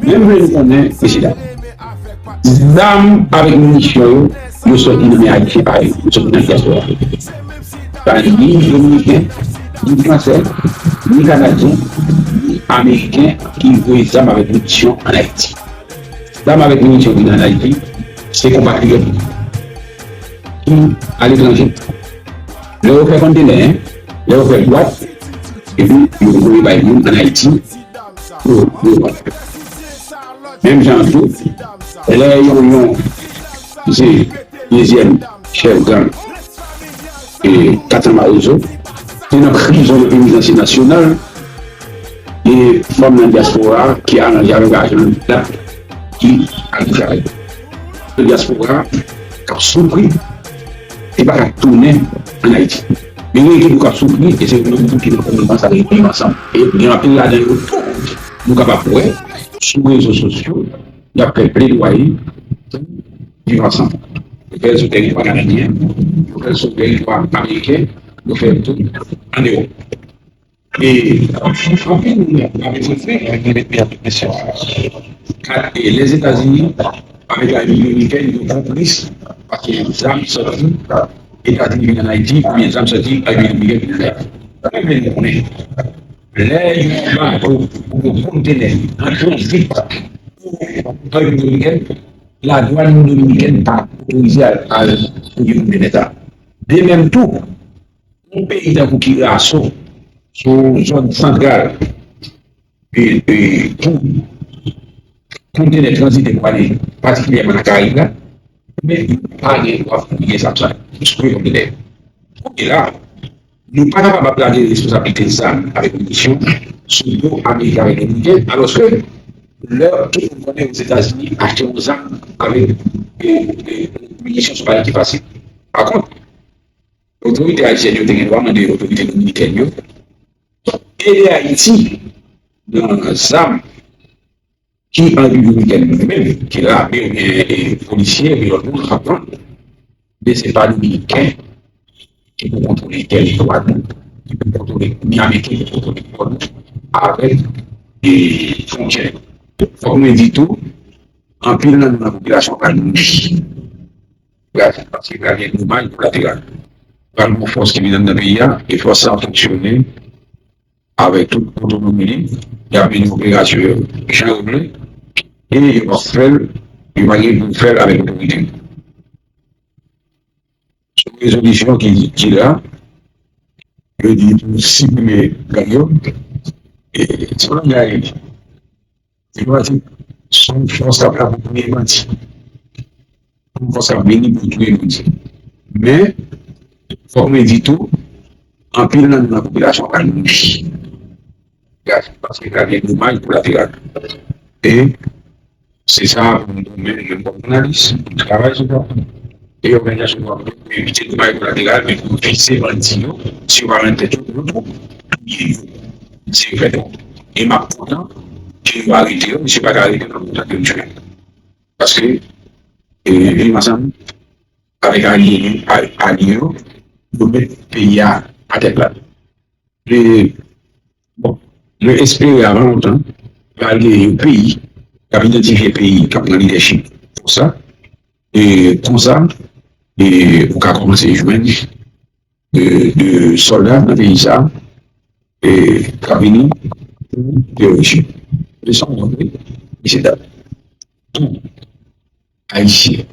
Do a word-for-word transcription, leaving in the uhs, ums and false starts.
Men m vle nou konnen, mesye dam, zam avèk minisyon yo, yo sòti nan men Ayisyen parèy, yo sòti nan dyaspora. Sa ni dominiken, ni fransè, ni kanadyen, ni ameriken ki voye zam avèk minisyon ann Ayiti. Zam avèk minisyon ki ann Ayiti, se konpatriyòt ki aletranje. Lè yo fè kontenè, lè yo fè bwat, epi yo voye bay moun ann Ayiti pou yo vann. Menm jan an tou, lè yon, yon, se dezyèm chèf gang, e, Catherine Mawozo, te nan prizon nan Penitansye Nasyonal, e fanm nan dyaspora ki aranje avèk ajan dap ki al travay. Dyaspora k ap soufri, ki pa ka tounen ann Ayiti. Men gen ekip yo k ap soufri, e se yo menm tou ki nan gouvènman sa, ki viv ansanm. E gen anpil ladan yo tou, nou kapab wè, sou rezo sosyo, y ap fè pledwaye pou viv ansanm. Yo fè l sou tèritwa kanadyen, yo fè l sou tèritwa ameriken, yo fè l tou andewò. E anpil moun ap bezwen fè, e Lèzetazini avèk Larepiblik Dominikèn yo konplis, paske zam sòti Etazini vin ann Ayiti, oubyen zam sòti Larepiblik Dominikèn vin ann Ayiti. Sa vle di konnen, lè yon bato oubyen yon kontenè an tranzit pou Larepiblik Dominikèn, ladwàn dominikèn pa otorize al, al fouye kontenè sa. De menm tou, yon peyi tankou Kiraso, sou zòn santral, e, e, pou kontenè tranzite pou ale patikilyèman nan Karayib la, men yo pa gen dwa fouye zam sa sou kontenè. Kounye la, nou pa kapab ap lage responsablite zam avèk minisyon sou do Ameriken avèk Dominiken, alòske lè tout moun konnen Ozetazini achte yon zam avèk, e, e, minisyon se yon bagay ki fasil. Pa kont, otorite ayisyèn yo te gen dwa mande otorite dominikèn yo ede Ayiti nan zam ki an Repiblik Dominikèn menm, ki lame oubyen, e, polisye oubyen lòt moun k ap vann. Men se pa Dominiken ki pou kontwole tèritwa nou, ki pou kontwole, ni Ameriken ki pou kontwole kò nou avèk, e, fwontyè. Fòk mwen di tou, anpil nan nou nan popilasyon pral mouri. Pral, paske pral gen domaj kolateral. Pral gen fòs ki vin anndan peyi a, e fòs sa a fonksyone avèk tout otonomi li, y ap mennen operasyon yo jan yo vle, e yo p ap fè l, yo pa gen pou fè l avèk otorite. Se yon rezolisyon ki, ki la, yo di pou siprime gang yo, e se yon langay diplomatik, se yon fòs k ap la pou touye bandi. Yon fòs k ap vini pou touye bandi. Men, fòk mwen di tou, anpil nan nou nan popilasyon pral mouri. Paske pral gen domaj kolateral. E se sa pou nou menm, menm kòm jounalis, pou nou travay sou sa. E òganizasyon nou ap evite domaj kolateral, men pou vize bandi yo, si yo pa rann tèt yo, nou tou, touye yo. Se yo fè tou. E m ap kontan ke yo arete yo, misye pa ka arete nan kontan ke m jwe. Paske, e, viv ansanm avèk alye, a-, alye yo, yo met peyi a atè plat. E, bon, mwen espere avan lontan, pral gen yon peyi k ap idantifye peyi, k ap pran lidèchip pou sa. E konsa, e, ou ka kòmanse jwenn de, de sòlda nan peyi sa, e, k ap vini pou terorize. E sa, w konprann, mesye dam. Tou, Ayisyen,